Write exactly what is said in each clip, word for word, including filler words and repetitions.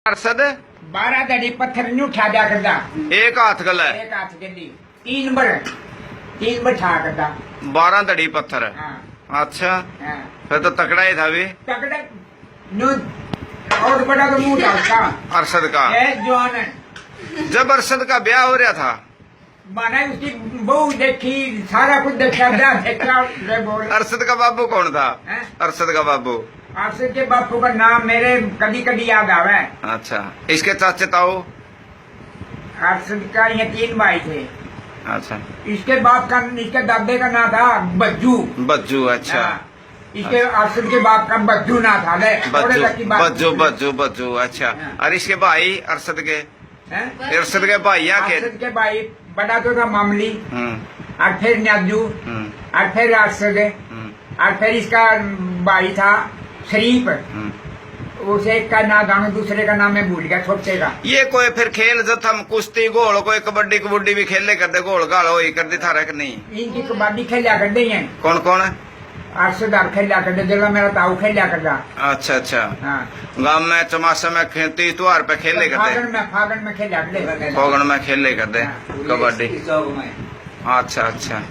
अरसद? बारह धड़ी पत्थर न्यू ठा दिया करदा। एक हाथ गले? एक हाथ गली। तीन बर, तीन बर ठा करदा। बारह धड़ी पत्थर? हाँ। अच्छा। हाँ। फिर तो तकड़ा ही था भी। तकड़ा, न्यू, और बड़ा तो मुंह था उसका। अरसद का? ए, जवान है। जब अरसद का ब्याह हो रहा था, मैंने उसकी बहू देखी, सारा कुछ देखा, ब्याह देखा, ले बोल। अरसद का बाबू कौन था? हैं? अरसद का बाबू? अरसद के बापू का नाम मेरे कभी-कभी याद आवे। अच्छा, इसके चाचे ताऊ? अरसद का ये तीन भाई थे। अच्छा। इसके बाप का, इसके दादे का नाम था बज्जू। बज्जू, अच्छा। हाँ। इसके अच्छा। अरसद के बाप का बज्जू ना था, ले, बज्जू, थोड़े तक की बात बज्जू, बज्जू, बज्जू, अच्छा। हाँ। और इसके भाई अरसद के? हैं? अरसद के भाई या के? अरसद के भाई बड़ा तो था मामली, हम्म। और फिर न्याजू, हम्म। और फिर अरसद, हम्म। और फिर इसका भाई था शरीफ। हम्म। उसे एक का नाम जानो, दूसरे का नाम मैं भूल गया, छोटे का। ये कोई फिर खेल जथम, कुश्ती, घोल, कोई कबड्डी कबड्डी भी खेले करते, घोल घाल हो ही करते थारा कि नहीं? इनकी कबड्डी खेला करते हैं। कौन कौन? अरसदार खेला करते, जला मेरा ताऊ खेला करता। अच्छा, अच्छा। हाँ। गांव में चमासा में खेती त्योहार पे खेले करते? फागण में, फागण में खेला करते। फागण में खेले करते, हाँ। कबड्डी। चौक में। अच्छा, अच्छा।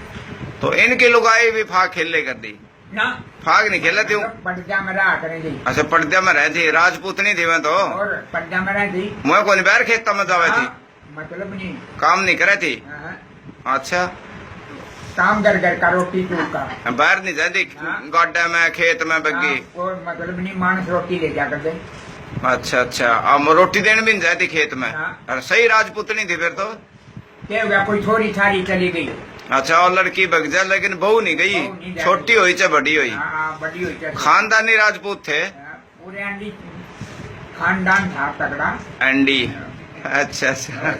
तो इनकी लुगाई भी फाग खेले करती? ना। फाग नहीं खेले थी? पड़द्या में रहा करें जी। अच्छा, पड़द्या में रहे थी, राजपूतनी थी मैं तो। और पड़द्या में रहे थी। मैं कौन बाहर खेता में जावे थी? हाँ। मतलब नहीं। काम नहीं करे थी? हाँ। अच्छा। काम घर, घर का, रोटी टूक का। बाहर नहीं जाती? हाँ। गाड्डा में, खेत में बग्गी? हाँ, और मतलब नहीं, मानस रोटी ले जा करते। अच्छा, अच्छा। अब रोटी देने भी नहीं जाती खेत में? हाँ। और सही राजपूतनी थी फिर तो। क्या हो गया, कोई छोरी छारी चली गई? अच्छा, और लड़की भग जा, लेकिन बहू नहीं गई। बहू नहीं जा छोटी रही। हुई चाहे बड़ी हुई। हाँ, हाँ, बड़ी हुई चाहे। खानदानी राजपूत थे। हाँ। पूरे एंडी खानदान था तगड़ा। एंडी। अच्छा, अच्छा।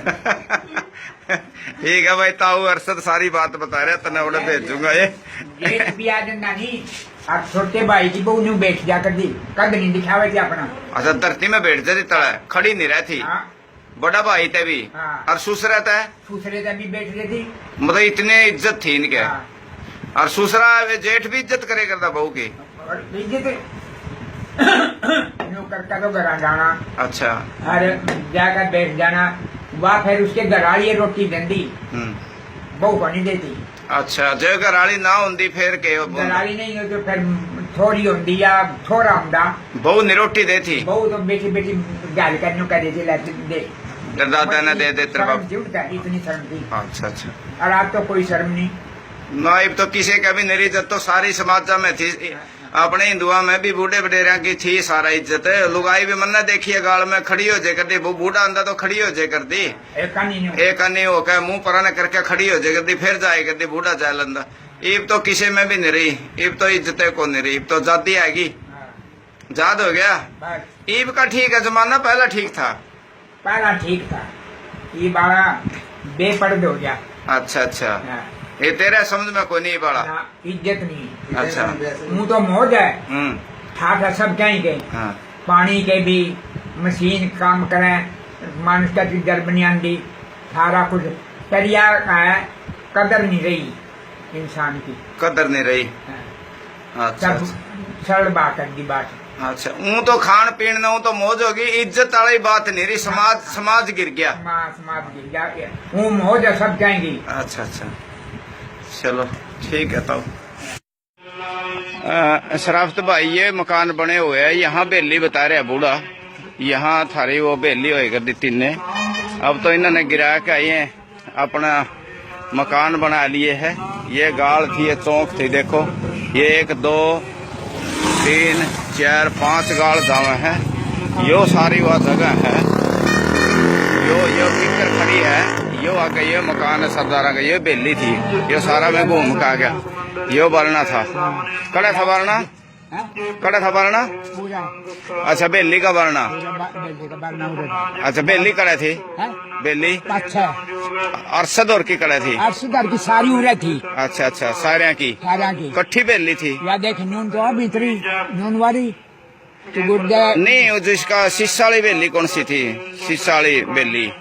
ठीक है भाई, ताऊ अरसद सारी बात बता रहे, तने उड़े भेजूंगा ये। जेठ भी आ जाना नहीं, और छोटे भाई की बहू न्यू बैठ जा कर दी, कद नहीं दिखावे थी अपना। अच्छा, धरती में बैठ जाती तले, खड़ी नहीं रहती। हाँ। बड़ा भाई ते भी। हाँ। और सुसरे ते? सुसरे ते भी बैठ रही थी। मतलब इतने इज्जत थी इनके। हाँ। और सुसरा वे जेठ भी इज्जत करे करता बहू की। और इज्जत न्यू करता तो घरा जाना। अच्छा। और जाकर बैठ जाना। वह फिर उसके घर वाली रोटी देंदी। हम्म। बहू को नहीं देती। अच्छा, जो घराली ना होंदी फिर के वो बोलता? घराली नहीं हो तो फिर छोरी होंदी या छोरा होंदा। बहू नहीं रोटी देती? बहू तो बैठी बैठी गाल करने का देती, लाती दे। दादा ने दे दे तेरे शर्म बाप। थी उठता, इतनी शर्म थी। अच्छा, अच्छा। और आज तो कोई शर्म नहीं। ना, इब तो किसी का भी नहीं रही, जब तो सारी समाजा में थी। अपने हिंदुआ में भी बूढ़े वडेरिया की थी सारा इज्जत। लुगाई भी मन्ने देखी है, गाल में खड़ी हो जाए कर दी, वो बूढ़ा आंदा तो खड़ी हो जाए कर दी। एक कानी न्यू। एक कानी होके मुंह पराने करके खड़ी हो जाए कर दी, फिर जाए कर दी, बूढ़ा जाए लंदा। इब तो किसी में भी नहीं रही, इब तो इज्जत को नहीं रही, इब तो जादी आएगी। हाँ। जाद हो गया। बस। इब का ठीक है जमाना, पहला ठीक था। पहला ठीक था, ये बाला बेपर्द हो गया। अच्छा, अच्छा। हाँ। ये तेरे समझ में कोई नहीं बाला? ना, इज्जत नहीं। अच्छा। मुंह तो मौज है। हम्म। ठाठा सब कहीं के। हाँ। पानी के भी, मशीन काम करें, मानस का भी जल बनी आंदी, सारा कुछ तरिया का है, कदर नहीं रही इंसान की। कदर नहीं रही। हाँ। अच्छा, सब अच्छा। सरल बात है दी बात। अच्छा, ऊं तो खान पीन ने ऊं तो मौज होगी, इज्जत वाली बात नहीं रही, समाज, समाज गिर गया। समाज, समाज गिर गया, ऊं मौज है, सब जाएंगी। अच्छा, अच्छा, चलो ठीक है। तो अ, शराफत भाई, ये मकान बने हुए हैं, यहाँ हवेली बता रहा है बूढ़ा, यहाँ थारी वो हवेली होए कर दी तीन ने। अब तो इन्होंने गिरा के आए हैं, अपना मकान बना लिए है। ये गाल थी, ये चौक थी, देखो, ये एक, दो, तीन, चार, पांच गाल जावे हैं। यो सारी वह जगह है, यो, यो टिक्कर खड़ी है, यो आगे ये मकान है सरदारा का, ये हवेली थी, ये सारा मैं घूम के आ गया। यो बालना था, कड़ा था बालना, हैं? कड़ा था बालना। पूरा। अच्छा, हवेली का बालना। पूरा बा-, हवेली का बालना उधर। अच्छा, हवेली कड़ा थी? हैं? हवेली? पाछे। अरसद और की कड़ा थी? अरसद और की सारी उरे थी। अच्छा, अच्छा, सारियां की? सारियां की। कट्ठी हवेली थी? या देख, नून तो भीतरी, नून वाली। तो गुड्डा। नहीं, वो जिसका शीशा वाली हवेली कौन सी थी? शीशा वाली हवेली।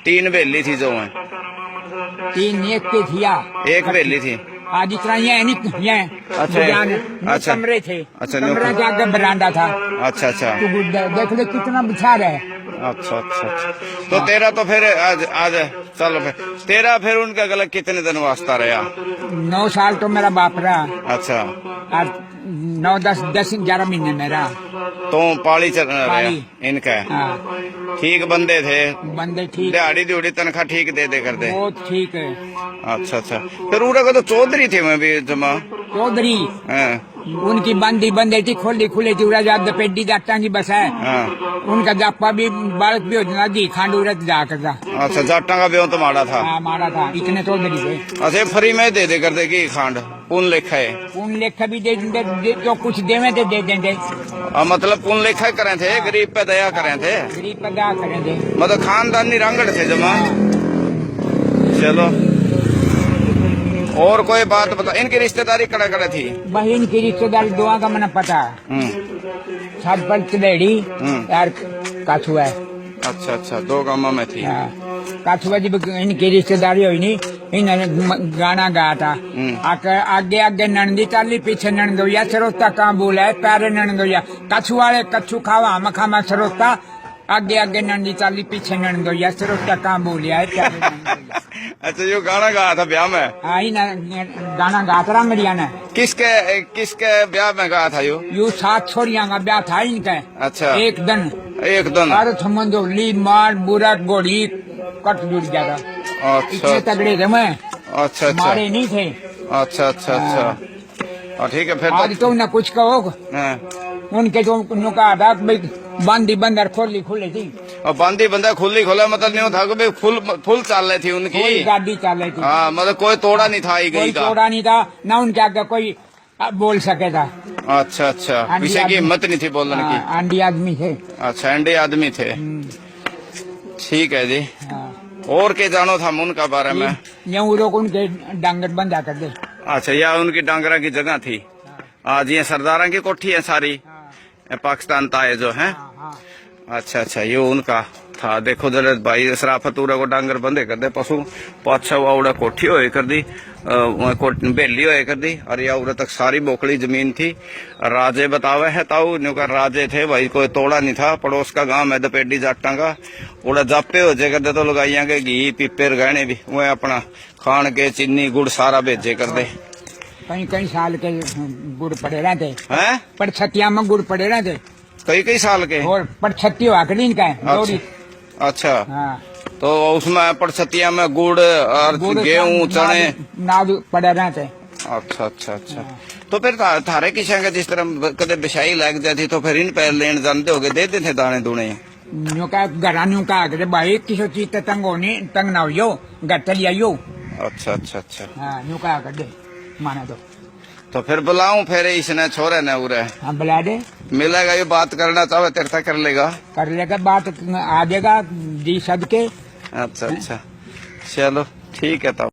तीन हवेली थी जो हैं। तीन, एक के थिया। एक हवेली थी। आज इतना ये है नहीं, ये अच्छा, दुकान है, न्यू अच्छा। कमरे थे। अच्छा, न्यू कमरे के आगे बरांडा था। अच्छा, अच्छा। तो वो दे-, देख ले कितना बिछाड़ है। अच्छा, अच्छा, अच्छा। तो तेरा तो फिर आज, आज चलो फिर, तेरा फिर उनके गले कितने दिन वास्ता रहा? नौ साल तो मेरा बाप रहा। अच्छा। और नौ, दस, दस, ग्यारह महीने मेरा। तो पाली चल रहा पाली। इनका? हाँ। ठीक बंदे थे? बंदे ठीक। दिहाड़ी दिहूड़ी तनख्वाह ठीक दे दे करते? बहुत ठीक है। अच्छा, अच्छा। फिर उरे को तो चौधरी थे मैं भी जमा। चौधरी? हाँ। उनकी बंदी बंदे थी, खोली खुले थी, उरा जात दपेडी जाटां की बस है। हाँ। उनका जापा भी, बालक भी हो जाता, घी खांड उरत जा करता। अच्छा, जाटां का ब्यों तो माड़ा था? हाँ, माड़ा था। इतने चौधरी थे। अच्छा, फ्री में दे दे करते घी खांड? कौन लेखा है? कौन लेखा भी दे देंगे, दे, जो कुछ देवे तो दे देंगे। आ, मतलब कौन लेखा करें थे? हाँ। गरीब पे दया करें थे? गरीब पे दया करें थे। मतलब खानदानी रंगड़ थे जमा। हाँ। चलो, और कोई बात बता, इनकी रिश्तेदारी कड़े कड़े थी? बस इनकी रिश्तेदारी दुआ का मना पता। हम्म। छापल चलेड़ी हम्म। यार काछुआ है। अच्छा, अच्छा, दो गामा में थी। हाँ। काछुआ जी भी इनकी रिश्तेदारी हुई नहीं, इन्होंने म-, गाना गाया था। हम्म। आके आगे आगे नंदी चाली, पीछे नंदोया, सरोता कहाँ बोला है, प्यारे नंदोया। कछुआ वाले कछू खावा, हम खावा सरोता, आगे आगे नंदी चाली, पीछे नंदोया, सरोता कहाँ बोलिया है, प्यारे नंदोया। अच्छा, यो गाना गाया था ब्याह में? हाँ, ही ना, गाना गात रहा मेरिया ने। किसके, किसके ब्याह में गाया था यो? यो सात छोरियां का ब्याह था इनका। अच्छा। एक दिन। एक दिन। अरे थमन जो ली मार बुरा घोड़ी कट जुड़ गया था। अच्छा। इतने तगड़े थे मैं। अच्छा, अच्छा। मारे नहीं थे। अच्छा, अच्छा, अच्छा। हाँ। और ठीक है, फिर तो आज तो ना कुछ कहो। हाँ। उनके तो न्यू कहा था कि भाई बांदी बंदर खोली खुले थी। और बांदी बंदर खोली खोला मतलब न्यू था कि भाई फुल, फुल चाल रही थी उनकी। कोई गाड़ी चाल रही थी। हाँ, मतलब कोई तोड़ा नहीं था आई कोई गई का। तोड़ा नहीं था, ना उनके आगे कोई, आ, बोल सके था। अच्छा, अच्छा। आंधी किसी की आदमी। हिम्मत नहीं थी बोलने की। हाँ, आंधी आदमी थे। अच्छा, आंधी आदमी थे। हम्म। ठीक है जी। हाँ। और के जानो था उनका बारे में? ये, ये वो लोग उनके डांगर बंधा कर दे। अच्छा, या उनकी डांगरा की जगह थी। हाँ। आज ये सरदारा की कोठी है सारी। हाँ। ये पाकिस्तान ताए जो हैं। हाँ, हाँ। अच्छा, अच्छा, ये उनका था। देखो जरा भाई, शराफत उरा को डांगर बंदे कर दे पशु, पाछा वो उड़ा कोठी होए कर दी, अ, वहाँ कोठ-, बेली होए कर दी, और या उरा तक सारी बोकली जमीन थी। राजे बतावे है ताऊ, न्यू का राजे थे भाई, कोई तोड़ा नहीं था। पड़ोस का गांव है दपेडी जाटां का, उड़ा जापे हो जे कर दे तो लुगाइयां के घी, पीपे, गहने भी, वह अपना खान के चीनी, गुड़ सारा भेजे कर दे। कई, कई साल के गुड़ पड़े रहते। हैं? पड़छतिया में गुड़ पड़े रहते। कई कई साल के? और पड़छत्ती हुआ करीन का है, अच्छा। दौड़ी। अच्छा। हाँ। तो उसमें पड़छतिया में गुड़ और गुड़, गेहूं, नाद, चने। नाद पड़े रहते। अच्छा, अच्छा, अच्छा। हाँ। तो फिर था-, थारे किसा का जिस तरह ब-, कदे बिछाई लग जाती तो फिर इन पैर लेन जानते होगे, दे देते दाने दूने? न्यू का घरा न्यू का आखिर भाई किसी चीज ते तंग होनी, तंग ना होइयो, घर चली आइयो। अच्छा, अच्छा, अच्छा। हाँ, न्यू का आखिर दे, माने तो। तो फिर बुलाऊं फिर इसने छोरे ने उरे? हाँ, बुला दे। मिलेगा, ये बात करना चाहे तेरे से कर लेगा? कर लेगा बात, आ जाएगा जी सदके। अच्छा, अच्छा, चलो ठीक है तब।